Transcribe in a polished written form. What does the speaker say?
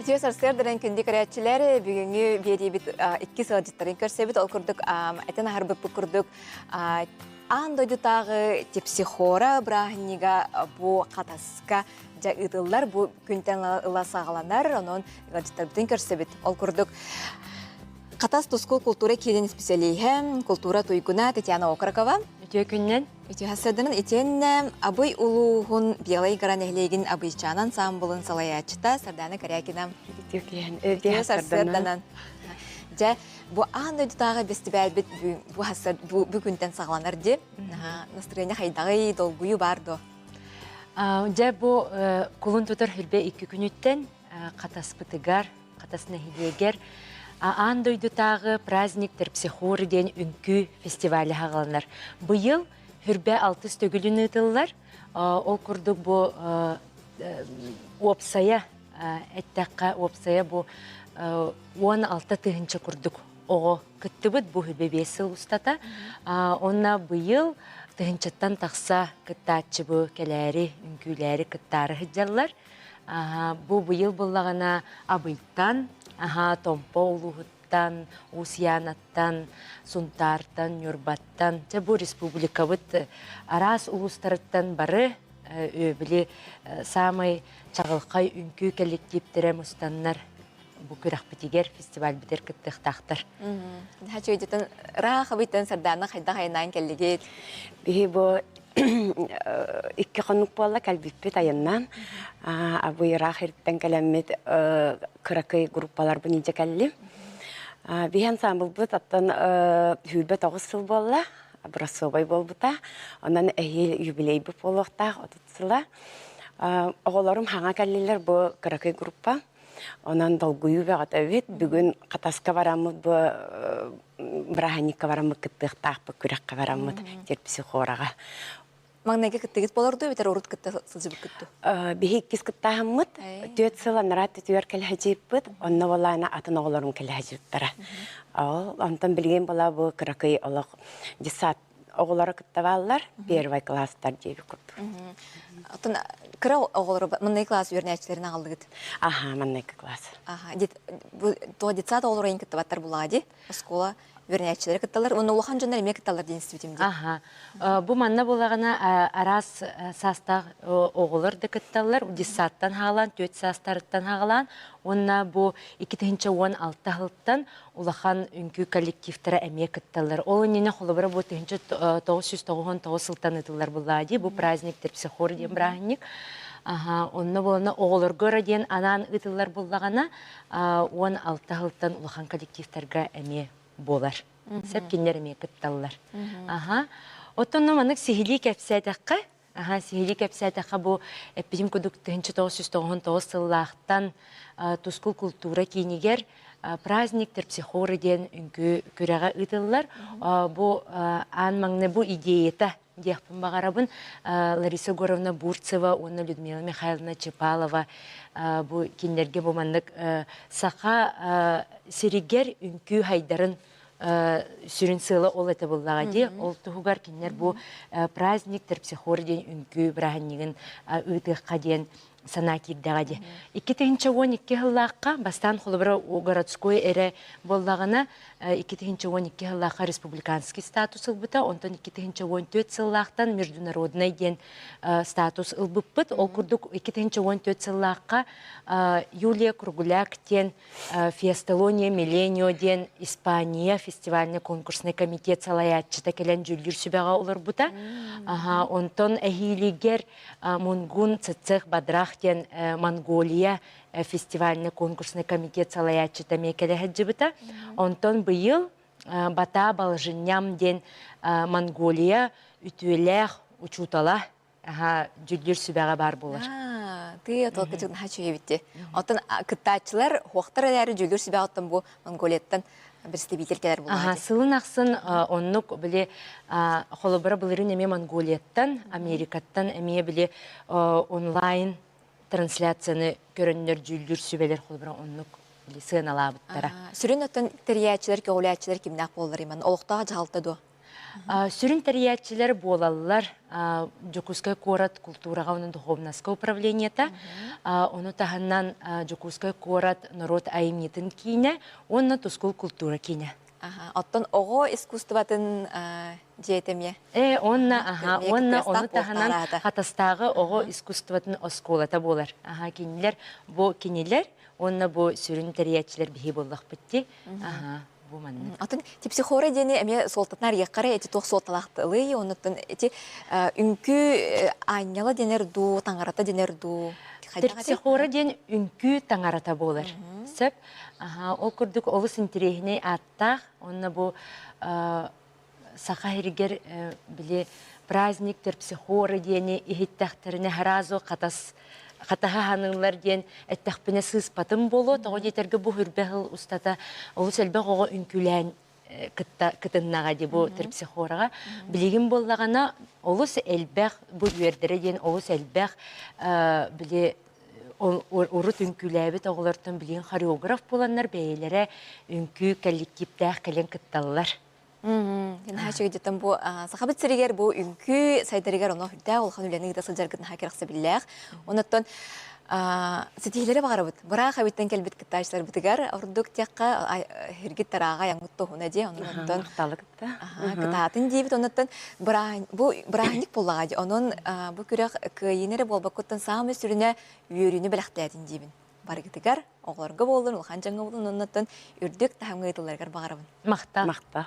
Үтүө сарсыарданан күндү көрөөччүлэр, бүгүҥҥү биэриибит иккис ыалдьыттарын көрсөбүт. Ол курдук этэн аһарбыппыт курдук аан дойдутааҕы типсихора бырааһынньыга бу Хатаска дьэ ыытыллар. Бу күнтэн ыла саҕаланар. Онон ыалдьыттарбытын көрсөбүт. Ол курдук Хатас Тускул култуура киинин исписэлииһэ, култуура туйгуна Татьяна Окорокова. Үтүө күннэн. Үтүө сарсыарданан итиэннэ Абый улууһун Белай Гора нэһилиэгин Абыйчаан ансаамбылын салайааччыта Сардаана Корякина. Үтүө сарсыарданан. Дьэ, бу аан дойдутааҕы бэстибээлбит бу бу, бу күнтэн саҕаланар дии. Настроение хайдаҕый, долгуйуу баар дуо? Дьэ, бу кулун тутар хүрбэ икки күнүттэн Хатаспытыгар Хатас нэһилиэгэр аан дойдутааҕы праздник Терпсихоры диэн үҥкүү фестиваля аҕаланар. Быйыл Хүрбэ алтыс төгүлүн ыытыллар. Ол курдук бу уопсайа эттэххэ, уопсайа бу 16 тыһыынча курдук оҕо кыттыбыт бу Хүрбэ биэс сыл устата. Онно быйыл тыһыынчаттан тахса кыттааччы бу кэлээри, үҥкүүлээри кыттаары сылдьаллар. Бу быйыл буллаҕына Абыйтан, Томпо улууһуттан, Уус-Яанаттан, Сунтаартан, Ньурбаттан, дьэ бу республикабыт араас улуустарыттан бары били саамай чаҕылхай үҥкүү кэлликтииптэрэ мустаннар бу күрэхпитигэр, фестивальбитигэр кыттыахтаахтар. Хачыйдытын ыраах Абыйтан Сардаана хайдах айаннаан кэллигит? Биһи бу икки хонук буолла кэлбиппит айаннаан. Абый ыраах иртэн кэлэммит кыракый группаларбын илдьэ кэллим. Биһи ансамблбыт оттон 29 сыл буолла, образцовай буолбута. Онон эһиил юбилейбыт буолуохтаах 30 сыла. Оҕолорум хаҥа кэллилэр бу кыракый группа. Онон долгуйуу бөҕөтөбүт. Бүгүн Хатаска бараммыт бу бырааһынньыкка бараммыт кыттыахтаахпыт, күрэххэ бараммыт терпсихораҕа. Маҥнайгы кыттыгыт болор дуу, эбэтэр урут кытта сылдьыбыккыт дуу? Биһи иккис кыттааһыммыт. Түөрт сыл анараа түтүгэр кэлэһэдьииппит. Онно буолаана атын оҕолорум кэлэһэдьииптара. Ол онтон билигин була бу кыракый олох десант оҕолоро кытта бааллар, первый класстар диэби курдук. Оттон кыра оҕолору маннайгы класс үөрэнээччилэрин аҕаллыгыт? Аха, маннайгы класс. Аха, бу детсад оҕолоро иин кыттыбаттар булаа ди, оскуола үөрэнээччилэри кытталлар, уонна улахан дьоннор эмиэ кытталлар диэн истибитим дии. Аха, бу манна буолаҕына араас саастаах оҕолор да кытталлар, детсадтан хаалаан, түөрт саастарыттан хаалаан, уонна бу 2016 сылтан улахан үҥкүү коллективтара эмиэ кытталлар. Ол иннинэ холобура бу 1999 сылтан ыытыллар буллаа дии, бу праздник Терпсихор диэн бырааһынньык. Аха, онно буолана оҕолорго эрэ диэн анаан ыытыллар буллаҕына, 16 сылтан улахан коллективтарга эмиэ буолар. Сөп кинилэр эмиэ кытталлар. Аха. Оттон маннык сиһилии кэпсээтэххэ, Аха, сиһилии кэпсээтэххэ, бу эппитим курдук 1999 сыллаахтан Тускул култуура киинигэр праздник терпсихоры диэн үҥкүү күрэҕэ ыытыллар. Бу аан маҥнай бу идеята диэхпин баҕарабын. Лариса Егоровна Бурцева уонна Людмила Михайловна Чепалова бу кинилэргэ бу маннык саха сиригэр үҥкүү хайдарын сүрүн сыала ол этэ буоллаҕа дии. Ол туһугар кинилэр бу праздник терпсихор диэн үҥкүү бырааһынньыгын ыытыахха диэн санаа киирдэҕэ дии. 2012 сыллаахха бастаан холобура городской эрэ буоллаҕына 2012 сыллаахха республиканский статус ылбыта, онтон 2014 сыллаахтан международный диэн статус ылбыппыт. Ол курдук 2014 сыллаахха Юлия Кругляк диэн Фиесталония Милленио диэн Испания фестивальный конкурсный комитет салайааччыта кэлэн дьүүллүүр сүбэҕэ олорбута. Онтон эһиилигэр Мунгун Цэцэх Бадрах диэн Монголия фестивальный конкурсный комитет салайааччыта эмиэ кэлэ сылдьыбыта. Онтон быйыл Бата Балжинням диэн Монголия үтүөлээх учуутала аха дьүүллүүр сүбэҕэ баар буолар. Тыы толкучук наһаа үчүгэй Оттон кыттааччылар хуохтар эрээри дьүүллүүр сүбэҕэ оттон бу Монголияттан представитель кэлэр буоллаҕа. Сылын ахсын оннук били холобура былырыын эмиэ Монголияттан, Америкаттан эмиэ били онлайн трансляцияны көрөннөр дьүүллүүр сүбэлэр холобура оннук били сыаналаабыттара. Сүрүн оттон тэрийээччилэр, көҕүлээччилэр кимнээх буоллар иман олохтоох дьаһалта дуо? Сүрүн тэрийээччилэр буолаллар Дьокуускай куорат култуураҕа уонна духуобунаска управлениета, ону таһынан Дьокуускай куорат норуот айымньытын киинэ уонна Тускул култуура киинэ. Оттон оҕо искусствотын дьиэтэ эмиэ? Э, уонна, аха, уонна ону таһынан Хатастааҕы оҕо искусствотын оскуолата буолар. Аха, кинилэр бу кинилэр уонна бу сүрүн тэрийээччилэр биһи буоллахпыт дии. Аха. Бу маннык. Атын типсихора диэни эмиэ суолтатын арыйыахха эрэ ити туох суолталаахтылый, оннуттан ити үҥкүү аанньала дэнэр дуу, таҥарата дэнэр дуу? Терпсихора диэн үҥкүү таҥарата буолар. Сөп. Аха, ол курдук олус интэриэһинэй ааттаах. Онно бу саха сиригэр били праздник терпсихоры диэни иһиттэхтэринэ сразу хатас хатаһа ханыыллар диэн эттэхпинэ сыыспатым буолуо. Тоҕо диэтэргэ бу хүрбэ сыл устата олус элбэх оҕо үҥкүүлээн кытта кытыннаҕа дии бу терпсихораҕа. Билигин буоллаҕына олус элбэх бу үөрдэрэ диэн олус элбэх били урут үҥкүүлээбит оҕолортон билигин хореограф буоланнар бэйэлэрэ үҥкүү коллективтээх кэлэн кытталлар. Наһаа үчүгэйдиттэн бу Сахабыт сиригэр бу үҥкүү сайдарыгар ону үрдээх улахан үлэни ыыта сылдьаргыт наһаа кэрэхсэбиллээх. Онуттан ситиһиилэри баҕарабыт. Быраах эбиттэн кэлбит кыттааччыларбытыгар ордук диэххэ һиргит тарааҕа айаммыт туһуна дии. Онон кытаатын диибит. Онуттан бу бырааһынньык буоллаҕа дии. Онон бу күрэх кыайыыны эрэ буолбаккыттан саамай сүрүнэ үөрүүнү бэлэхтээтин диибин. Барыгытыгар оҕолорго буоллун, улахан дьоҥҥо буоллун, оннуттан үрдүк таһымҥа ыытылларыгар баҕарабын. Махтал. Махтал.